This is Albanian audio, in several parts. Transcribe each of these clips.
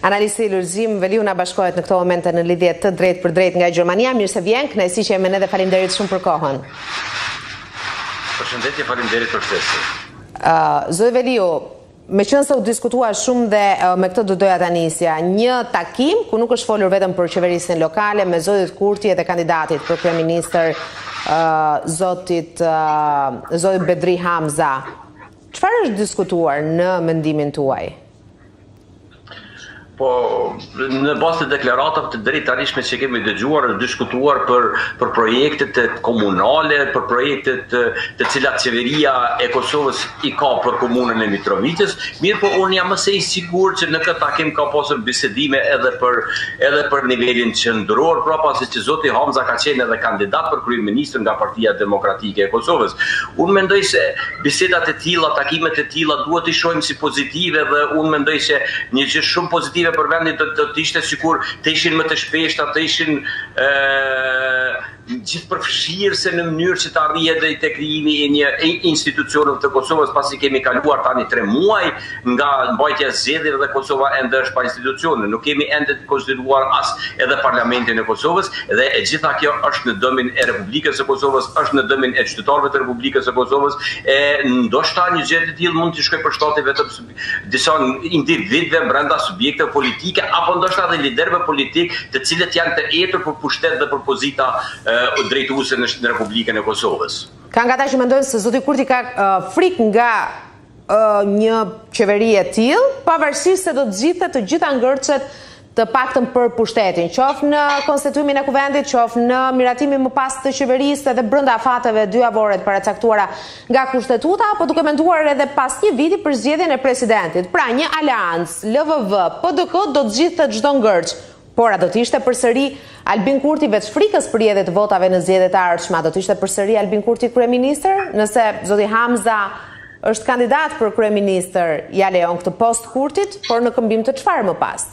Analisti Lulzim Veliu na bashkohet në këto momente në lidhje të drejtpërdrejtë nga Gjermania. Mirë se vjen, kënaqësi që je me ne dhe faleminderit shumë për kohën. Përshëndetje, faleminderit për ftesën. Uh, Zoti Veliu, meqenëse u diskutua shumë dhe uh, me këtë do doja ta nisja, një takim ku nuk është folur vetëm për qeverisjen lokale me zotit Kurti edhe kandidatit për kryeministër uh, zotit uh, zotit Bedri Hamza. Çfarë është diskutuar në mendimin tuaj? Po, në bazë të deklaratave të deritanishme që kemi dëgjuar, është diskutuar për për projektet komunale, për projektet të cilat qeveria e Kosovës i ka për komunën e Mitrovicës, mirëpo unë jam më se i sigurt që në këtë takim ka pasur bisedime edhe për edhe për nivelin qendror, pra pasi që zoti Hamza ka qenë edhe kandidat për kryeministër nga Partia Demokratike e Kosovës. Unë mendoj se bisedat e tilla, takimet e tilla duhet t'i shohim si pozitive dhe unë mendoj se një gjë shumë pozitive për vendin do do të ishte sikur të ishin më të shpeshta, të ishin ë gjithëpërfshirëse në mënyrë që të arrihet deri te krijimi i një institucioneve të Kosovës, pasi kemi kaluar tani 3 muaj nga mbajtja e zgjedhjeve dhe Kosova ende është pa institucione. Nuk kemi ende të konstituuar as edhe Parlamentin e Kosovës dhe e gjitha kjo është në dëmin e Republikës së Kosovës, është në dëmin e qytetarëve të Republikës së Kosovës e ndoshta një gjë të tillë mund t'i shkojë për shtati vetëm disa individëve brenda subjekteve politike apo ndoshta edhe liderëve politikë të cilët janë të etur për pushtet dhe për pozita drejtuese në Republikën e Kosovës. Ka nga ata që mendojnë se zoti Kurti ka frikë nga një qeveri e tillë, pavarësisht se do të zgjidhte të gjitha ngërçet të paktën për pushtetin, qoftë në konstituimin e kuvendit, qoftë në miratimin më pas të qeverisë edhe brenda afateve dyjavore të paracaktuara nga kushtetuta, apo duke menduar edhe pas një viti për zgjedhjen e presidentit. Pra, një aleancë LVV, PDK do të zgjidhte çdo ngërç. Por a do të ishte përsëri Albin Kurti veç frikës për rrjedhje të votave në zgjedhjet e ardhshme, a do të ishte përsëri Albin Kurti kryeministër? Nëse zoti Hamza është kandidat për kryeministër, ia lejon këtë post Kurtit, por në këmbim të çfarë më pas?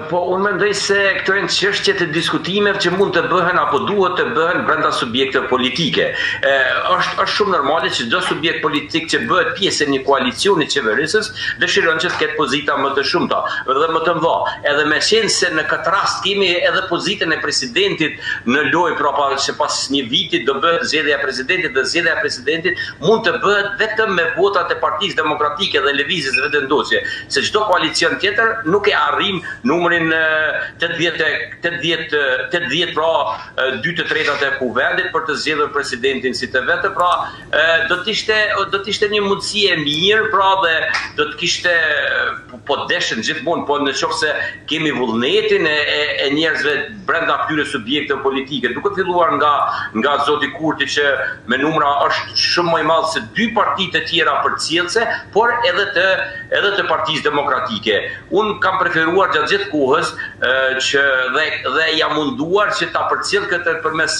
Po, unë mendoj se këto janë çështje të diskutimeve që mund të bëhen apo duhet të bëhen brenda subjekteve politike. E, është është shumë normale që çdo subjekt politik që bëhet pjesë e një koalicioni qeverisës dëshiron që të ketë pozita më të shumta dhe më të mëdha. Edhe meqenëse në këtë rast kemi edhe pozitën e presidentit në lojë, pra pa, se pas një viti do bëhet zgjedhja e presidentit dhe zgjedhja e presidentit mund të bëhet vetëm me votat e Partisë Demokratike dhe Lëvizjes Vetëvendosje, se çdo koalicion tjetër nuk e arrin numrin 80 80 80 pra 2 të tretat e kuvendit për të zgjedhur presidentin si të vetë, pra do të ishte do të ishte një mundësi e mirë, pra dhe do të kishte po, po deshën gjithmonë, po në qoftë se kemi vullnetin e, e, e njerëzve brenda këtyre subjekteve politike, duke filluar nga nga zoti Kurti që me numra është shumë më i madh se dy partitë e tjera përcjellëse, por edhe të edhe të Partisë Demokratike. Unë kam preferuar gjatë gjithë kohës që dhe dhe jam munduar që ta përcjell këtë përmes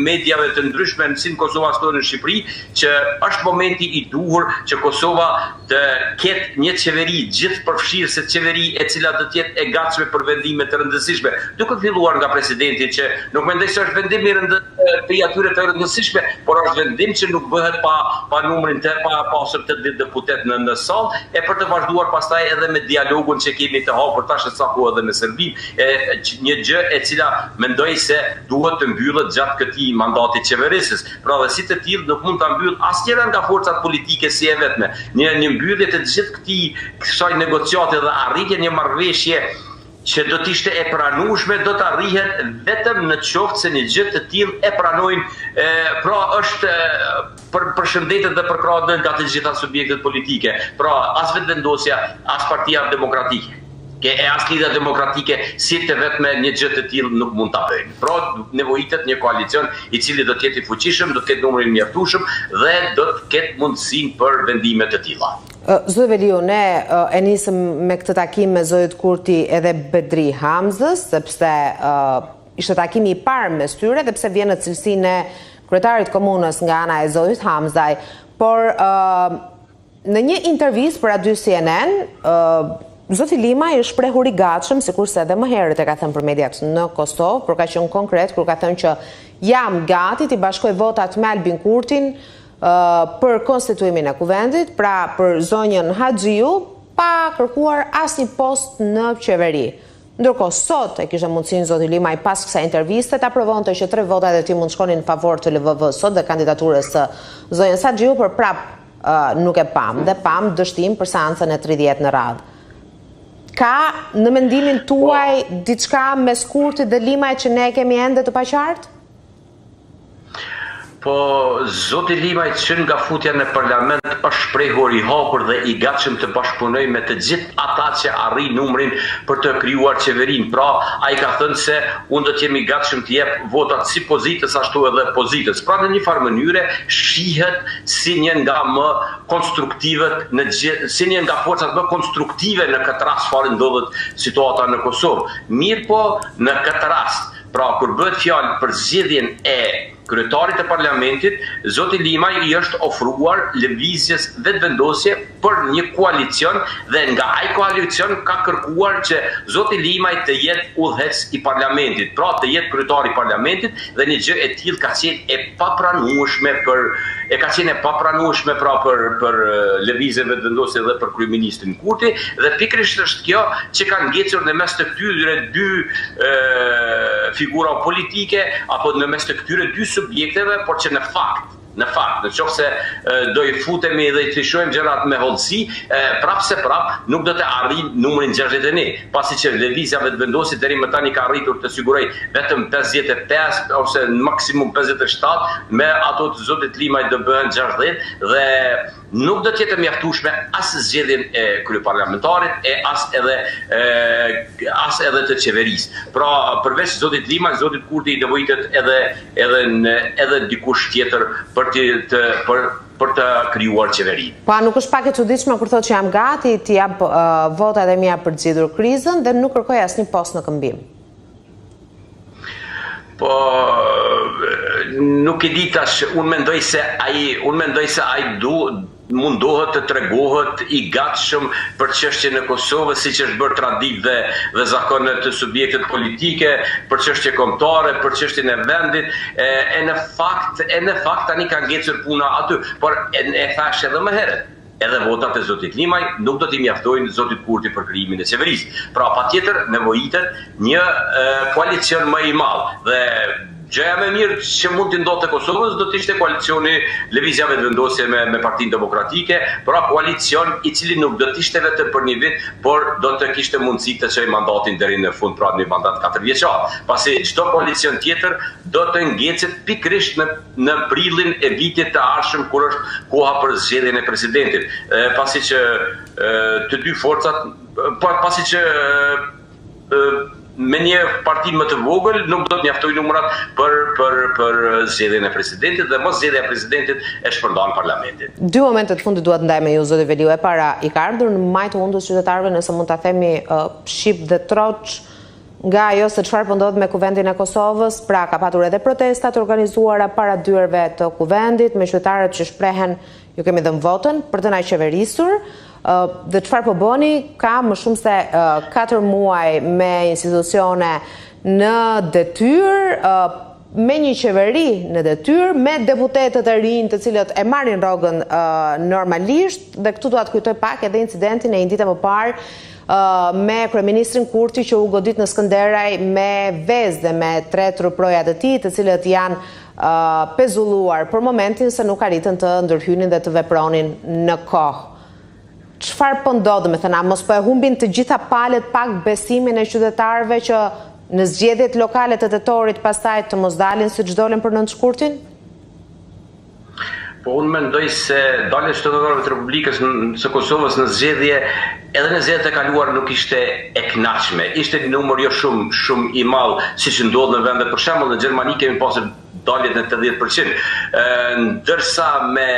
mediave të ndryshme si në Kosovë ashtu edhe në Shqipëri, që është momenti i duhur që Kosova të ketë një qeveri gjithëpërfshirëse, qeveri e cila do të jetë e gatshme për vendime të rëndësishme, duke filluar nga presidenti që nuk mendoj se është vendim i rëndë prej atyre të rëndësishme, por është vendim që nuk bëhet pa pa numrin të pa pasur 80 deputetë në në sallë e për të vazhduar pastaj edhe me dialogun që kemi të hapur tash e sa kohë edhe me Serbinë, e një gjë e cila mendoj se duhet të mbyllet gjatë këtij mandati qeverisës. Pra dhe si të tillë nuk mund ta mbyllë asnjëra nga forcat politike si e vetme. Një një mbyllje të gjithë këtij kësaj negociate dhe arritje një marrëveshje që do të ishte e pranueshme do të arrihet vetëm në qoftë se një gjë të tillë e pranojnë e, pra është për përshëndetet dhe përkrahet nga të gjitha subjektet politike. Pra as Vetëvendosja, as Partia Demokratike e as Lidhja Demokratike si të vetme një gjë të tillë nuk mund ta bëjnë. Pra nevojitet një koalicion i cili do të jetë i fuqishëm, do të ketë numrin e mjaftueshëm dhe do të ketë mundësinë për vendime të tilla. Zoti Veliu, ne e nisëm me këtë takim me zotit Kurti edhe Bedri Hamzës, sepse ishte takimi i parë mes tyre dhe pse vjen në cilësinë e kryetarit të komunës nga ana e zotit Hamzaj, por Në një intervistë për A2 CNN, zoti Limaj është shprehur i gatshëm, sikurse edhe më herët e ka thënë për mediat në Kosovë, por ka qenë konkret kur ka thënë që jam gati t'i bashkoj votat me Albin Kurtin për konstituimin e Kuvendit, pra për zonjën Haxhiu. pa kërkuar asnjë post në qeveri. Ndërkohë sot e kishte mundësinë zoti Limaj pas kësaj interviste ta provonte që tre votat e tij mund të shkonin në favor të LVV sot dhe kandidaturës së zonjës Haxhiu, por prapë nuk e pamë dhe pamë dështim për seancën e 30 në radhë. Ka në mendimin tuaj po. diçka mes Kurtit dhe Limajt që ne e kemi ende të paqartë? Po, zoti Limaj që nga futja në parlament është shprehur i hapur dhe i gatshëm të bashkëpunojë me të gjithë ata që arrijnë numrin për të krijuar qeverinë. Pra, ai ka thënë se unë do të jem i gatshëm të jep votat si pozitës ashtu edhe opozitës. Pra në një farë mënyre shihet si një nga më konstruktivët në si një nga forcat më konstruktive në këtë rast çfarë ndodhet situata në Kosovë. Mirëpo, në këtë rast Pra, kur bëhet fjalë për zgjedhjen e kryetarit të parlamentit, zoti Limaj i është ofruar Lëvizjes Vetëvendosje për një koalicion dhe nga ai koalicion ka kërkuar që zoti Limaj të jetë udhëheqës i parlamentit, pra të jetë kryetar i parlamentit dhe një gjë e tillë ka qenë e papranueshme për e ka qenë e papranueshme pra për për Lëvizjen Vetëvendosje dhe për kryeministrin Kurti dhe pikërisht është kjo që ka ngecur në mes të këtyre dy figura politike apo në mes të këtyre dy subjekteve, por që në fakt në fakt, në qoftë se do i futemi dhe i shohim gjërat me hollësi, prapë se prapë nuk do të arrijnë numrin 61, pasi që Lëvizja Vetëvendosje deri më tani ka arritur të sigurojë vetëm 55 ose në maksimum 57, me ato të zotit Limaj do bëhen 60 dhe Nuk do të jetë e mjaftueshme as zgjedhjen e kryeparlamentarit e as edhe as edhe të qeverisë. Pra, përveç zotit Limaj, zotit Kurti i nevojitet edhe edhe në edhe dikush tjetër për të të për për të krijuar qeverinë. Po a nuk është pak e çuditshme kur thotë që jam gati t'i jap uh, votat e mia për të zgjidhur krizën dhe nuk kërkoj asnjë post në këmbim? Po nuk e di tash, unë mendoj se ai, unë mendoj se ai du mundohet të tregohet i gatshëm për çështjen e Kosovës, siç është bërë traditë dhe dhe zakon te subjektet politike, për çështje kombëtare, për çështjen e vendit, e, e në fakt, e në fakt tani ka ngecur puna aty, por e, e thashë edhe më herët. Edhe votat e zotit Limaj nuk do t'i mjaftojnë zotit Kurti për krijimin e qeverisë. Pra patjetër nevojitet një koalicion më i madh dhe gjëja më e mirë që mund t'i ndodhte Kosovës do të ishte koalicioni Lëvizja Vetëvendosje me me Partinë Demokratike, pra koalicion i cili nuk do të ishte vetëm për një vit, por do të kishte mundësi të çojë mandatin deri në fund, pra një mandat katërvjeçar. Pasi çdo koalicion tjetër do të ngecet pikërisht në në prillin e vitit të ardhshëm kur është koha për zgjedhjen e presidentit, pasi që të dy forcat, pasi që me një parti më të vogël nuk do të mjaftojnë numrat për për për zgjedhjen e presidentit dhe mos zgjedhja e presidentit e shpërndan parlamentin. Dy momente të fundit dua të ndaj me ju zoti Veliu. E para, i ka ardhur në majë të hundës qytetarëve nëse mund ta themi shqip dhe troç Nga ajo se çfarë po ndodh me Kuvendin e Kosovës, pra ka patur edhe protesta të organizuara para dyerve të Kuvendit, me qytetarët që shprehen ju kemi dhënë votën për të na qeverisur, dhe çfarë po bëni, ka më shumë se 4 muaj me institucione në detyrë, me një qeveri në detyrë, me deputetët e rinj të cilët e marrin rrogën normalisht, dhe këtu dua të kujtoj pak edhe incidentin e një dite më parë me kryeministrin Kurti që u godit në Skënderaj me vezë dhe me tre truprojat e tij, të cilët janë pezulluar për momentin se nuk arritën të ndërhynin dhe të vepronin në kohë. Çfarë po ndodh, domethënë, a mos po e humbin të gjitha palët pak besimin e qytetarëve që në zgjedhjet lokale të tetorit pastaj të mos dalin siç dolën për 9 shkurtin? Po unë mendoj se dalja e qytetarëve të Republikës së Kosovës në zgjedhje edhe në zgjedhjet e kaluara nuk ishte e kënaqshme. Ishte një numër jo shumë shumë i madh siç ndodh në vende, për shembull në Gjermani kemi pasur daljet në 80%. Ndërsa me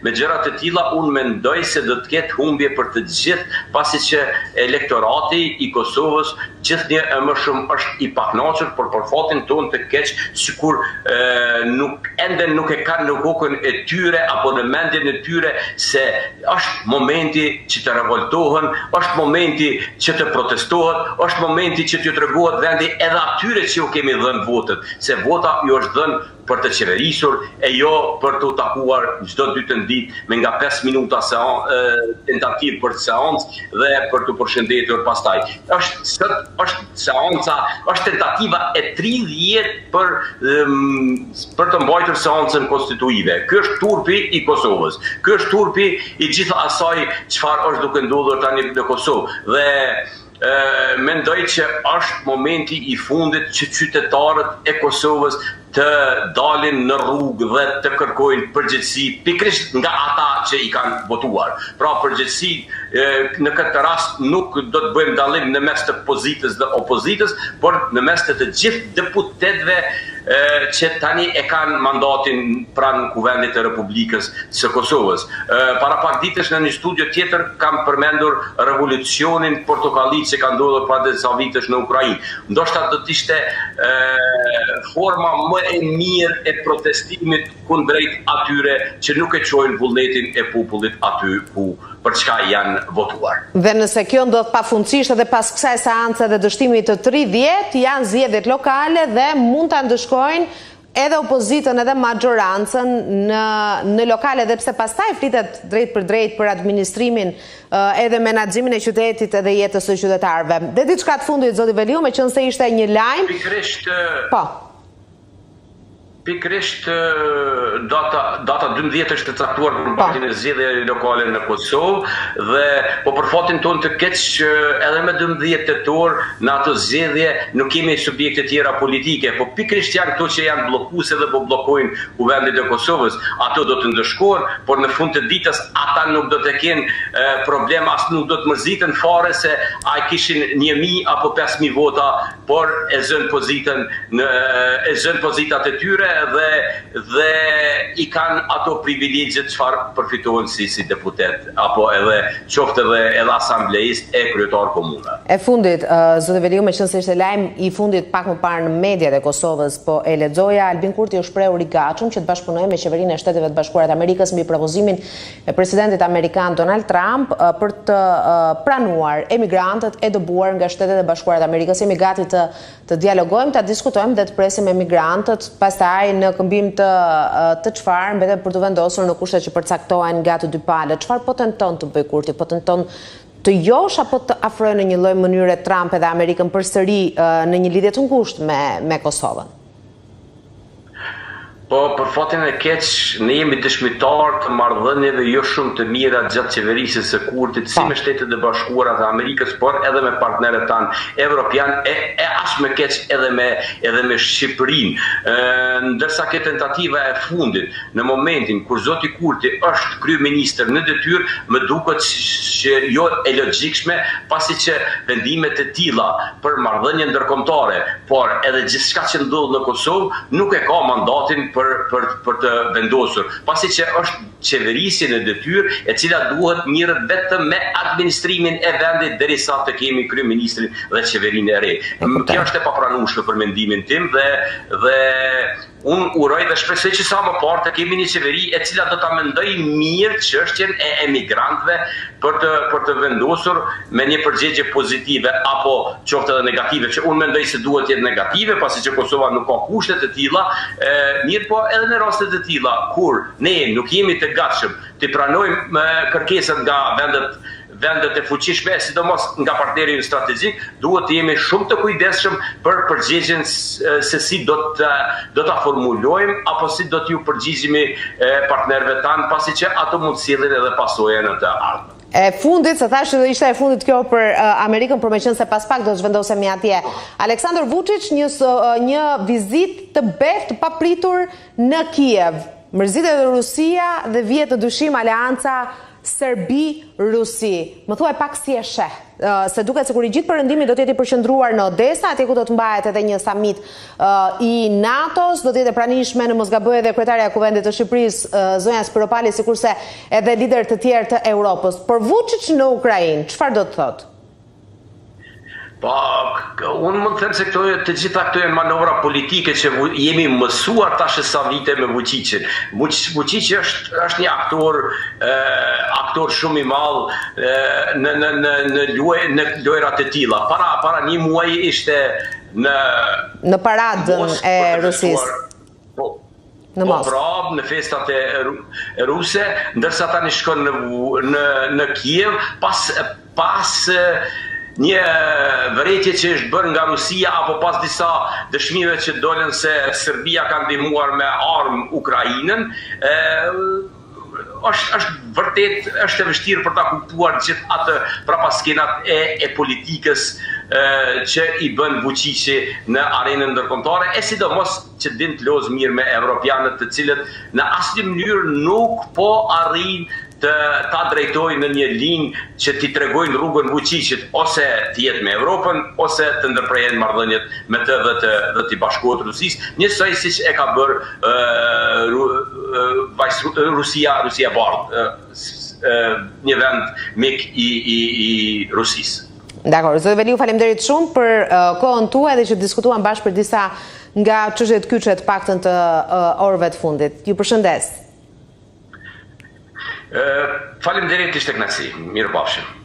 me gjëra të tilla unë mendoj se do të ketë humbje për të gjithë, pasi që elektorati i Kosovës gjithnjë e më shumë është i pakënaqur, por për fatin tonë të keq, sikur e, nuk ende nuk e kanë në kokën e tyre apo në mendjen e tyre se është momenti që të revoltohen, është momenti që të protestohet, është momenti që t'ju tregohet vendi edhe atyre që ju kemi dhënë votët, se vota ju është dhënë. për të qeverisur e jo për t'u takuar çdo dytën ditë me nga 5 minuta tentativë për seancë dhe për t'u përshëndetur pastaj. Është sot është seanca, është tentativa e 30 për për të mbajtur seancën konstituive. Ky është turpi i Kosovës. Ky është turpi i gjithë asaj çfarë është duke ndodhur tani në Kosovë dhe mendoj që është momenti i fundit që qytetarët e Kosovës të dalin në rrugë dhe të kërkojnë përgjegjësi pikërisht nga ata që i kanë votuar. Pra përgjegjësi në këtë rast nuk do të bëjmë dallim në mes të pozitës dhe opozitës, por në mes të të gjithë deputetëve që tani e kanë mandatin pranë Kuvendit të Republikës së Kosovës. Para pak ditësh në një studio tjetër kam përmendur revolucionin portokalli që ka ndodhur para disa vitesh në Ukrainë. Ndoshta do të ishte forma më e mirë e protestimit kundrejt atyre që nuk e çojnë vullnetin e popullit aty ku për çka janë votuar. Dhe nëse kjo ndodh pafundësisht edhe pas kësaj seance dhe dështimit të 30, janë zgjedhjet lokale dhe mund ta ndëshkojnë edhe opozitën edhe maxhorancën në në lokale edhe pse pastaj flitet drejtpërdrejt për administrimin edhe menaxhimin e qytetit edhe jetës së qytetarëve. Dhe diçka të fundit zoti Veliu, meqenëse ishte një lajm. Pikërisht Po. Pikërisht data data 12 është e caktuar për mbajtjen e zgjedhjeve lokale në Kosovë dhe po për fatin tonë të keq që edhe me 12 tetor në ato zgjedhje nuk kemi subjekte tjera politike, po pikërisht janë këto që janë bllokuese dhe po bllokojnë Kuvendin e Kosovës. Ato do të ndëshkohen, por në fund të ditës ata nuk do të kenë problem as nuk do të mërziten fare se a kishin 1000 apo 5000 vota por e zënë pozitën në e zënë pozitat e tyre dhe dhe i kanë ato privilegjet çfarë përfitohen si si deputet apo edhe qoftë edhe edhe asambleist e kryetar komune. E fundit, uh, zoti Veliu, meqenëse ishte lajm i fundit pak më parë në mediat e Kosovës, po e lexoja, Albin Kurti është shprehur i gatshëm që të bashkëpunojë me qeverinë e Shteteve të Bashkuara të Amerikës mbi propozimin e presidentit amerikan Donald Trump për të pranuar emigrantët e dëbuar nga Shtetet e Bashkuara të Amerikës. Jemi gati të të dialogojmë, ta diskutojmë dhe të presim emigrantët, pastaj në këmbim të të çfarë mbetet për t'u vendosur në kushtet që përcaktohen nga të dy palët. Çfarë po tenton të bëjë Kurti? Po tenton të joshë apo të afrojë në një lloj mënyre Trump edhe Amerikën përsëri në një lidhje të ngushtë me me Kosovën? Po, për fatin e keq, ne jemi dëshmitarë të marrëdhënieve jo shumë të mira gjatë qeverisjes së Kurtit, si me Shtetet e Bashkuara të Amerikës, por edhe me partnerët tanë evropianë e, e aq më keq edhe me edhe me Shqipërinë. Ë, ndërsa kjo tentativa e fundit, në momentin kur zoti Kurti është kryeministër në detyrë, më duket që jo e logjikshme, pasi që vendime të tilla për marrëdhënie ndërkombëtare, por edhe gjithçka që ndodh në Kosovë nuk e ka mandatin për për për të vendosur, pasi që është qeverisje në detyrë e cila duhet mirret vetëm me administrimin e vendit derisa të kemi kryeministrin dhe qeverinë e re. Kjo është e papranueshme për mendimin tim dhe dhe Unë uroj dhe shpresoj që sa më parë të kemi një qeveri e cila do ta mendojë mirë çështjen e emigrantëve për të për të vendosur me një përgjigje pozitive apo qoftë edhe negative, që unë mendoj se duhet të jetë negative, pasi që Kosova nuk ka kushte të tilla, e, mirëpo edhe në raste të tilla kur ne nuk jemi të gatshëm të pranojmë kërkesat nga vendet vendet e fuqishme, e sidomos nga partneri ynë strategjik, duhet të jemi shumë të kujdesshëm për përgjigjen se si do të do ta formulojmë apo si do t'ju përgjigjemi partnerëve tanë, pasi që ato mund të sjellin edhe pasoja në të ardhmen. E fundit, se thashë që ishte e fundit kjo për Amerikën, por meqenëse pas pak do të zhvendosemi atje. Aleksandër Vuçiç, një, një vizitë të beftë, të papritur në Kiev. Mërzitet edhe Rusia dhe vihet në dyshim aleanca Serbi-Rusi. Më thuaj pak si e sheh, se duket sikur i gjithë perëndimi do të jetë i përqendruar në Odesa, atje ku do të mbahet edhe një samit i NATO-s, do të jetë e pranishme në mos gaboj edhe kryetarja e Kuvendit të Shqipërisë, zonja Spiropali, sikurse edhe liderë të tjerë të Europës. Por Vuçiç në Ukrainë, çfarë do të thotë? Po, unë mund të them se këto të gjitha këto janë manovra politike që jemi mësuar tash e sa vite me Vuçiçin. Vuçiçi është është një aktor ë aktor shumë i madh në në në në luaj në lojra të tilla. Para para një muaji ishte në në paradën e Rusisë. Po. Në po Moskë. Po pra, në festat e ruse, ndërsa tani shkon në në në Kiev pas pas një vërejtje që është bërë nga Rusia apo pas disa dëshmive që dolën se Serbia ka ndihmuar me armë Ukrainën, ë është është vërtet është e vështirë për ta kuptuar gjithë atë prapaskenat e e politikës e, që i bën Vuçiqi në arenën ndërkombëtare e sidomos që din të lozë mirë me evropianët të cilët në asnjë mënyrë nuk po arrijnë të ta drejtojnë në një linjë që t'i tregojnë rrugën Vuçiqit ose të jetë me Evropën ose të ndërprehen marrëdhëniet me të dhe të dhe t'i bashkohet Rusisë, njësoj siç e ka bërë Rusia, Rusia e Bardhë, një vend mik i i i Rusisë. Dakor, zoti Veliu, faleminderit shumë për kohën tuaj dhe që diskutuam bashkë për disa nga çështjet kyçe të paktën të orëve të fundit. Ju përshëndes. Faleminderit, ishte kënaqësi. Mirupafshim.